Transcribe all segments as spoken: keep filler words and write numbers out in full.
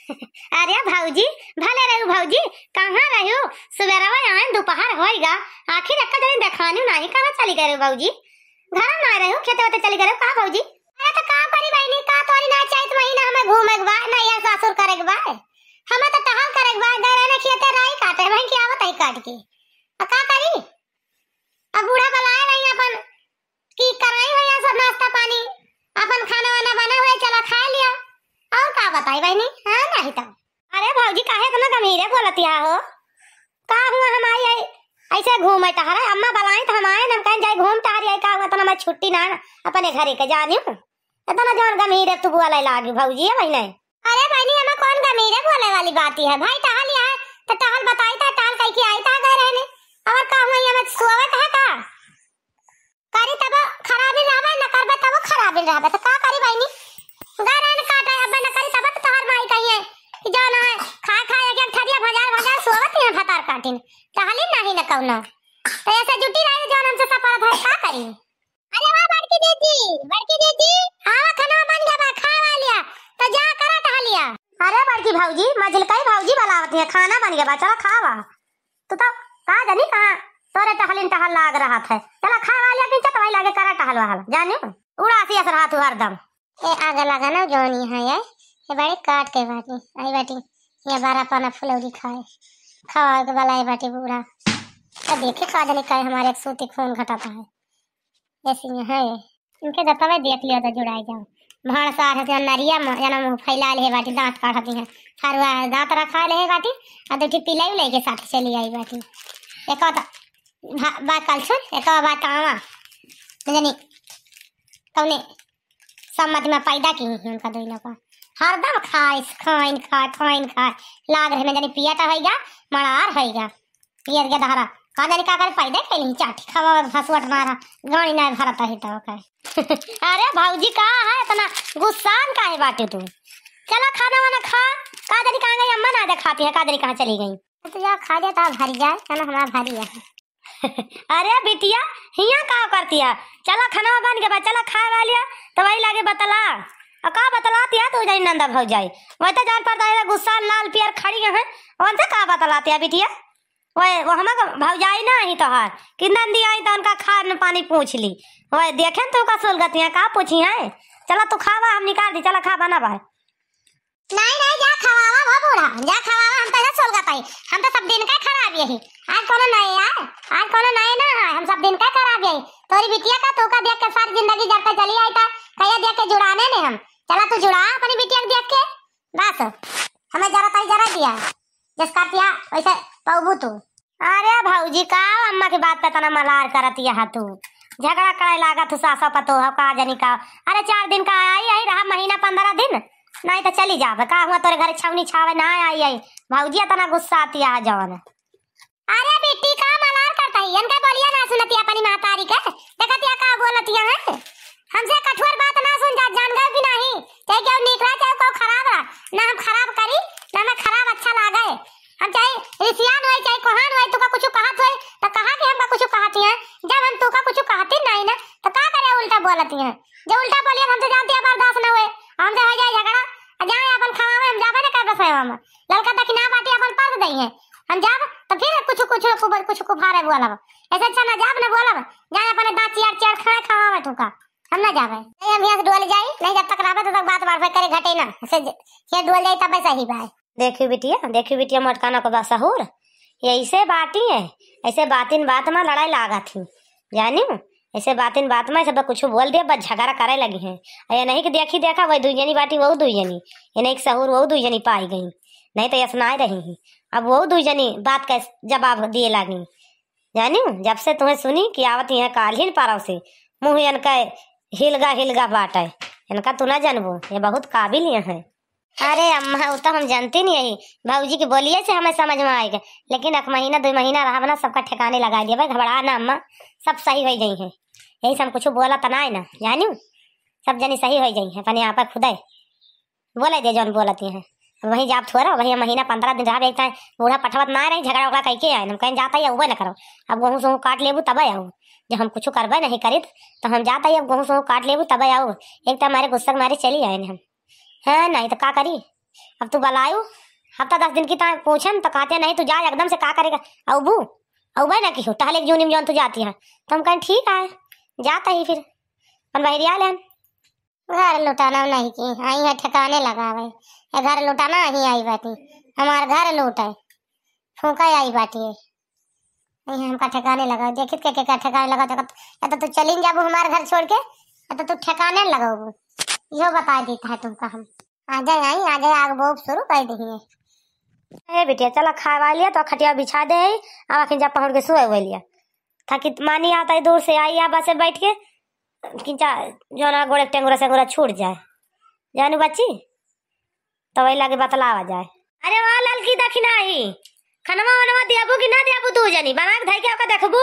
अरे भौजी, भले रहू भौजी, कहाँ रहू? सुबेरवा आए, दोपहर होइगा, आखिर एक्का जनी देखानी नाही, कहाँ चली गए रहू भौजी? घर में ना रहू, खेते वेते चली गए रहू का भौजी? अरे तो का करी बहिनी, का तोरी ना चैत महीना हमें घूमे के बा, ना ये सासुर करे के बा, हमें तो टहल करे के बा, गए रहने खेते राई काटे, वहीं के आवत है काट के। अब का करी? अब बूढ़ा बुलाए रही अपन कि कराई भैया सब नाश्ता पानी, अपन खाना वाना बना हुआ, चला खा लिया। और का बताई बहिनी, हाँ नहीं तो। अरे भौजी, काहे इतना गंभीरे बोलतिया हो? का हुआ, हम आई, आई ऐसे घूमे टहरे, अम्मा बुलाई तो हम आए, हम कहें जाए घूम टहरी आई, का हुआ, इतना हमारी छुट्टी ना है अपने घरे के जानियो, इतना जौन गंभीरे तू बोले लागी भौजी है बहिने। अरे बहिनी, हमें कौन गंभीरे बोले वाली बात है भाई, टहल यहाँ है तो टहल बताई था, टहल कह के आई था गए रहने, और का हुआ, हमें सोवे कहा का? करी तब खराबिन रहबे, न करबे तब खराबिन रहबे। तो का करी बहिनी? गए रहन काटे, अब न करी तब तो तोहर माई कहिए कि जौन है, खाए खाए एक एक थरिया भजार भजार सोवत ही भतार काटिन। टहली नहीं न कौनो। तो ऐसे जुटी रही जौन हमसे सपरत है, का करी? अरे वाह बड़की दीदी, बड़की दीदी। आवा, खाना बन गया बा, खावा लिया। तो जा करा टहलिया। अरे बड़की भौजी, मझिलकई भौजी बुलावत है, खाना बन गया बा, चला खावा। तू तो का जानी कहाँ तोरे टहलिन टहल लाग रहत है। चला खाए वाले के चटवाई लागे करा टहल वहल। जानी उड़ासी असर हाथ हरदम। ए आग लगा ना जोनी है ये। ये बड़े काट के बाटी। आई बाटी। ये बारह पाना फुलौरी खाए। खवाए के वाला ये बाटी बूढ़ा। तो देखे का जानी काहे हमारे एक सूती खून घटाता है। ऐसी है। इनके दतवे देख लियो तो जुड़ाई जाओ। भाड़ सार है, जना नरिया में, जना मुँह फैला ले बाटी, दाँत काढ़ती है। हरुआ दाँत रखा ले बाटी, आ दो ठी पिलाई उलाई के साथ चली आई बाटी। एक तो भा-, बा कलछुल, एक बा तावा। जनी, कौने सम्मत में पैदा की है उनका दोनों का। हरदम खाए, खाइन खाए, खाइन खाए। लाग रहे में जनी पिया तो होइगा, मड़ार होइगा। पियर के धारा, का जानी का करे, पैदा कैली, चाटी खावा, भसुअट मारा, गाड़ी ना भरत ही तो ओकर। अरे भौजी, का है इतना गुस्सान काहे बाटे तू? चला खाना वाना खा, का जानी कहाँ गई अम्मा, ना देखाती है, का जानी कहाँ चली गई। तो जा खा ले, ता भरी जाए, है ना, हमारा भारी है। अरे बिटिया, हियाँ का करती है? चला खाना बन के बा, चला खाए वाली है, तो वही लागे बतला। और का बतलाती है तू जानी नंदा भौजाई? वही तो जान पड़ता है, गुस्सा लाल पियर खड़ी है, उनसे का बतलाती है बिटिया? ओए, वो हमार भौजाई ना आई तोहार, कि नंदी आई तो उनका खान पानी पूछ ली। ओए, देखेन तू का सुलगतिया का पूछी है? चला तू खावा, हम निकाल दी, चला खा बना भाई। नहीं, नहीं, जा खवावा भो बूढ़ा, जा खवावा, हम तो ऐसा सुलगत आई, हम तो सब दिन का खराब यही। आज कोनो नए आए, आज कोनो नए ना आए, हम सब दिन का खराब यही। तोरी बिटिया का तू का देख के सारी जिंदगी जब तक चली आई था, कहिया देख के जुड़ाने ने हम। चला तू जुड़ा अपनी बिटिया के देख के, बस हमें जरा ताई जरा दिया। जस करतिया वैसे पौबू तू। अरे भौजी, का अम्मा की बात पे तना मलार करतिया है तू? झगड़ा करे लागत हो सासो पतोह का जनी का। अरे चार दिन का आई, आई रहा महीना पंद्रह दिन, नहीं तो चली जावे। का हुआ तोरे घरे छौनी छावे ना आई, आई भौजी इतना गुस्सा आती है जवन। अरे बिट्टी, का मलार करता है, इनका बोलिया ना सुनती अपनी महतारी के, देखतिया का बोलतिया है। हमसे कठोर बात ना सुन जा, जान गए कि नहीं, चाहे केहू निकला, चाहे केहू खराब रहा, ना हम खराब करी, ना हमें खराब अच्छा लागे। हम चाहे रिसियान होई, चाहे कोहान होई, तुका कुछ कहत होई, तो कहा कि हमका कुछ कहती हैं। जब हम तुका कुछ कहती नहीं ना, तो का करे उल्टा बोलती हैं? जब उल्टा बोलिए तो हमसे जानती है बर्दाश्त ना हुए, हमसे हो जाए झगड़ा, आ जाए अपन खवावे, हम जाबे ना करबे सेवा में। ललका दखिना बाटी अपन पर्द दई है, हम जाब तो फिर कुछ, कुछ, कुछ, कुछ कुभारे बोलब। ऐसे अच्छा ना जाब ना बोलब, जाए अपने दाँत चियार चियार खाए खवावे तुका। हम ना जाबे। नहीं, हम यहाँ से डोल जाई, नहीं जब तक रहबे तब तक बात बात करे घटे ना। से ज-, ये डोल जाई तब सही बात। देखियो बिटिया, देखियो बिटिया, मोटकाना को बा सहूर। ये ऐसे बाटी है, ऐसे बातिन बात में लड़ाई लागत ही। जानियो, ऐसे बातिन बात में सब कुछ बोल दिया, बस झगड़ा करे लगी हैं। और ये नहीं कि देखी देखा, वही दुई जनी बाटी, वहू दुई जनी। ये नहीं कि सहूर, वहू दुई जनी पाई गई। नहीं तो ऐसा ना रही ही। अब वहू दुई जनी बात का जवाब दिए लागी। जानियो, जब से तुम्हें सुनी कि आवत यहाँ काल्हिन पारव से, मुँह इनका हिलगा हिलगा बाटे। इनका तू ना जानबो, ये बहुत काबिल ये हैं। अरे अम्मा, वो तो हम जानती नहीं यही, भौजी के बोलिए से हमें समझ में आएगा, लेकिन एक महीना दो महीना रहब ना, सबका ठिकाने लगा दिया भाई। घबरा ना अम्मा, सब सही हो जाई है। यही से हम कुछ बोला तो ना है ना, जानियो, सब जनी सही हो जाई है अपने आप खुदे। बोले दे जौन बोलती हैं। अब वहीं जाब थोड़ा, वहीं महीना पंद्रह दिन रहब, एक टाइम बूढ़ा पठवत ना रही, झगड़ा उगड़ा कह के आए, हम कहें जाता ही उबे ना करो। अब गेहूँ सेहूँ काट लेबू तब आऊ, जब हम कुछ करबे नहीं करित, तो हम जाता ही अब गेहूँ सेहूँ काट लेबू तब आऊ। एक तो हमारे गुस्सा के मारे चली आए हम। हाँ, नहीं तो का करी, अब तू बलायू, हफ्ता दस दिन की ताईं पूछन तो कहते नहीं, तू जा एकदम से, का करेगा? अउबू, अउबे ना किहो, टहले के जूनी में जौन तू जाती है। तो हम कहें ठीक है, जाता ही फिर, अपन बहरिया लेन। घर लुटाना नहीं की, आई है ठिकाने लगावे। ये घर लुटाना ही आई बाटी, हमार घर लूटे, फूंका आई बाटी। नहीं, हमका ठिकाने लगाओ, देखित के, के का ठिकाने लगाओ, देखत, या तो तू चलिन जाबू हमार घर छोड़ के, या तो तू ठिकाने लगाओ। इहो बता देता है तुमका हम। आ जाए, आई, आ जाए, आग बोब शुरू कर दी है। ए बिटिया, चला खाए वाली है, तो खटिया बिछा दे है, अब आखिर जा पहुँच के सोए वाली है। थाकी मानी आता है दूर से आई, आ बसे बैठ के, किंचा जो ना गोड़े टेंगुरा सेंगुरा छूट जाए, जानू बच्ची, तो वही लागे बतलावा जाए। अरे वाह ललकी दखिनाही, खनवा वनवा दियाबू कि ना दियाबू? दू जनी बना के धई के ओका देखबू।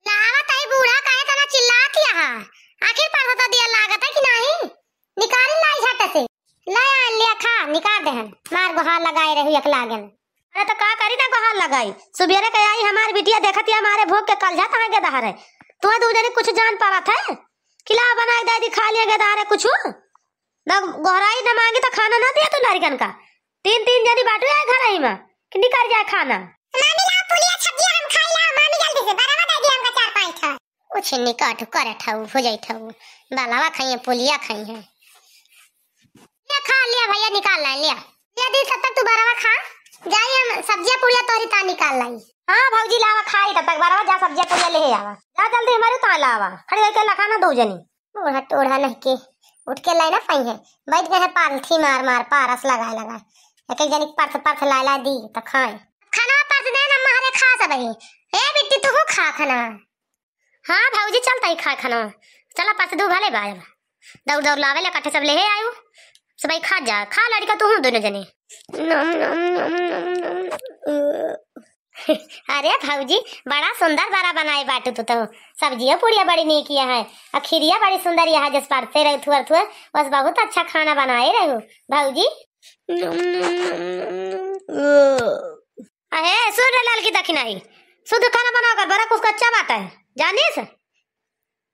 लावा तई बूढ़ा, काहे तना चिल्लात यहाँ? आखिर परसता दिया लागत है कि नहीं? निकाल लाई झट से। ले आ लिया, खा, निकाल देहन। मार गोहार लगाए रही एक लागन। अरे तो का करी ना गोहार लगाई? सुबेरे के आई हमार बिटिया, देखत या हमारे भूख के कलजा तहाँ के दहर है। तू दू जनी कुछ जान पावत है? खिला बना के दे दी, खा लिया के दहर है कुछ। ना गोहराई ना मांगी तो खाना ना दिया तू लड़कन का। तीन तीन जनी बाटू है घर ही में कि निकल जाए खाना। मामी लाओ पुलिया सब्जी हम खाई लाओ, मामी जल्दी से बराबर दे दिया हमका चार पाँच ठा। कुछ निकाटू करे ठाऊ हो जाई ठाऊ। बालावा खाइए, पुलिया खाई है। ये खा लिया भैया, निकाल लाई लिया। ये दी तब तक तू बराबर खा, जाई हम सब्जिया पुड़िया तोरी ता निकाल लाई। हाँ भौजी लावा खाई, तब तक बराबर जा सब्जिया पुड़िया ले आवा। जा जल्दी हमारे ता लावा, खड़ी होके लखाना दो जनी। बूढ़ा टूढ़ा नहीं के उठ के लाए ना पाई है, बैठ गए हैं पालथी मार मार पारस लगाए लगाए। एक एक जनी परस परस लाए लाए दी तो खाए। खाना परस दे ना मारे खा सब ही। ए बिट्टी तू खा खाना। हाँ भौजी चलता ही खा खाना। चला परस दू भले बाय। दौड़ दौड़ लावे ले कट्ठे सब ले आयु। सब ही खा जा, खा लड़का तू हूँ दोनों जने। अरे भौजी, बड़ा सुंदर बरा बनाए बाटू तू तो। सब्जिया पुड़िया बड़ी नीक है, और खीरिया बड़ी सुंदर है, जस परसे रहे थुअर थुअर, बस बहुत अच्छा खाना बनाए रहू भौजी। अहे, सुन रे ललकी दखिनाही, शुद्ध खाना बनावा कर, बरा कुछ कच्चा बाटे, जानिस?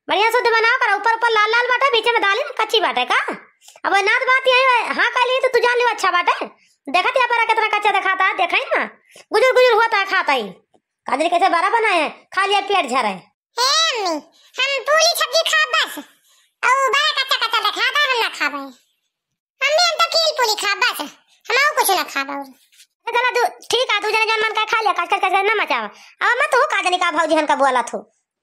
बढ़िया शुद्ध बनावा कर, ऊपर ऊपर लाल लाल बाटे, बीचे में दाली में कच्ची बाटे का? अब वही नात बात यही है, हाँ कह ली तो तू जान लियो अच्छा बाटे। देखत या बरा कितना कच्चा दिखाता है, देखा ही ना, गुजुर गुजुर हुआ था खाता ही। काजरी कैसे बरा बनाए हैं, खा लिया पेट झरे। हे अम्मी, हम पूरी सब्जी खाब बस, और बरा कच्चा कच्चा दिखाता है, हम ना खाबे। अम्मी हम तो खीर पूरी खाब बस, हम और कुछ ना खाब और। चला तू ठीक है, तू जने जौन मन का खा लिया, कच कच कच कच ना मचावा। अब मैं तू का जनी का भौजी हन का बोला थू।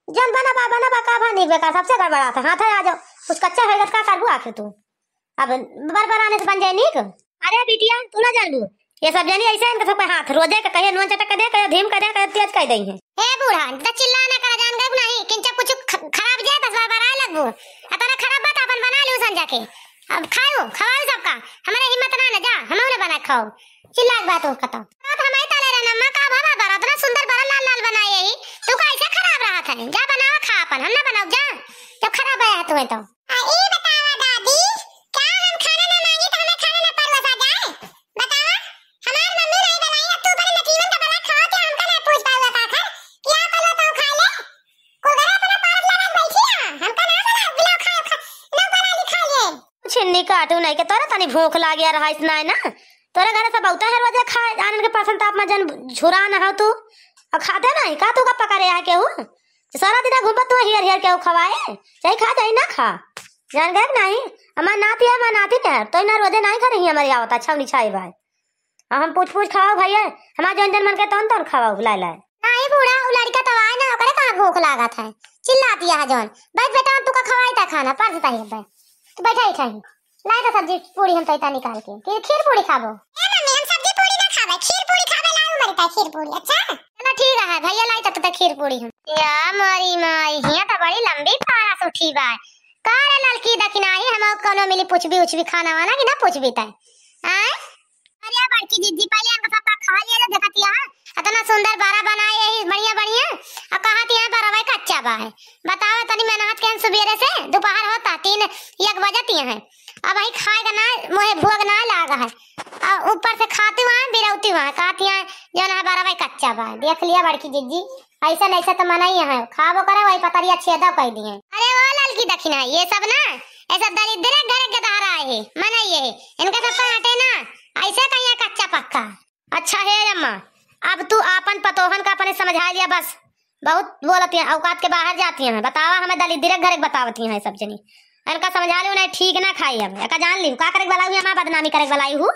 जौन बना बा, बना बा, का बा नीक बेकार, सबसे गड़बड़ा था। हाथ है आ जाओ, कुछ कच्चा होएगा तो का करबू आखिर तू? अब बरबराने से बन जाए नीक। अरे बिटिया, तू ना जानबू, ये सब जनी ऐसे इनका सबके हाथ रोजे के कहियो नून चटक के दे, कहियो धीम कर दे, कहियो तेज कर दे हैं। ए बूढ़ा, तो चिल्ला ना करा, जान गए नहीं, किंचा कुछ ख-, खराब जाए बस बरबराए लगबू। अतना खराब बात अपन बना लू संजा के। अब खाओ, खवाओ सबका, हमारे हिम्मत ना ना जा, हम ना बना खाओ। चिल्ला के बात हो खत्म। रात हमारे ताले रहना, माँ का भावा बरा, इतना सुंदर बरा लाल लाल बनाए यही, तू का ऐसे खराब रहा था? जा बनावा खा अपन, हम ना बनाओ जा, जब खराब आया तुम्हें तो। आ, ई बतावा दादी, क्या हम खाना ना मांगी तो हमें खाना ना परोसा जाए? बतावा, हमार मम्मी नहीं बनाई, अब तू बड़ी नटीवन का बना खाओ, क्या हमका ना पूछ पाऊगा का खा? क्या बोलो तो खा ले? कुल घरे अपना पारस लगा के बैठी है, हमका ना बोला, बिना खाए खा, ना बना ली खा ले। छिन्नी काटू नहीं के, तोरा तनी भूख लागिया रहा इस नाय ना, तोरे घरे सब बहुते हर वजह खाए, आनन के परसन ताप में जन झुरा ना हो तू, और खाते नहीं का, तू का पकड़े है केहू? सारा दिन घूमत तू हियर हियर के खवाए, चाहे खा चाहे ना खा। जान गए कि नहीं? हमार नाती है, हमार नाती नहीं है, तो इन्हें रोजे नहीं करे ही हमारी आवत, अच्छा नहीं छाई भाई। अब हम पूछ पूछ खवाओ भैया, हमार जौन जौन मन के तौन तौन खवाओ, लाए लाए। नहीं बूढ़ा, वो लड़का तो आए ना, ओकरे कहाँ भूख लागत है, चिल्लाती है जौन। बैठ बेटा, हम तुका खवाई ता खाना, परस ता ही बैठ। तू बैठा ही खाई। लाई तो सब्जी पूरी हम तैता निकाल के। कि खीर पूरी खाबो? ए मम्मी, हम सब्जी पूरी ना खाबे, खीर पूरी खाबे, लाओ मरी ता खीर पूरी, अच्छा? चलो ठीक है, भैया लाई तो, तो खीर पूरी हम। या मोरी माई, हिया तो बड़ी लंबी पारस उठी बा। का रे ललकी दखिनाही, हम कोनो मिली पूछबी उछबी खाना वाना कि ना पूछबी तै? आय? अरे बड़की जिज्जी, पहले इनका सबका खा लिया जा, देखत यहाँ इतना सुंदर बरा बनाए यही बढ़िया बढ़िया, और कहत यहाँ बरवा कच्चा बा है। बताओ, तनी मेहनत के सुबेरे से दोपहर होता, तीन एक बजत यहाँ है, अब वही खाए का ना, मुँहे भोग ना लाग है। और ऊपर से खाती हुआ है, बिरौती हुआ है, कहती है जौन है बरवा कच्चा बा। देख लिया बड़की जिज्जी, ऐसा नहीं से तो मना ही है, खाबो करे वही पतरिया छेदा कह दिए। अरे ओ ललकी दखिना, ये सब ना, ये सब दरिद्र घर के दहरा है, मना ये है, इनका सब पे हटे ना, ऐसे कहिए कच्चा पक्का। अच्छा हे अम्मा, अब तू आपन पतोहन का अपने समझा लिया बस, बहुत बोलती हैं, औकात के बाहर जाती हैं। बतावा हमें दलिद्दरे घर के बतावती हैं सब जनी। इनका समझा लियो नहीं, ठीक ना खाई हम। एका जान लियो, का करे के बलाई हुई, हमार बदनामी करे के बलाई हूँ।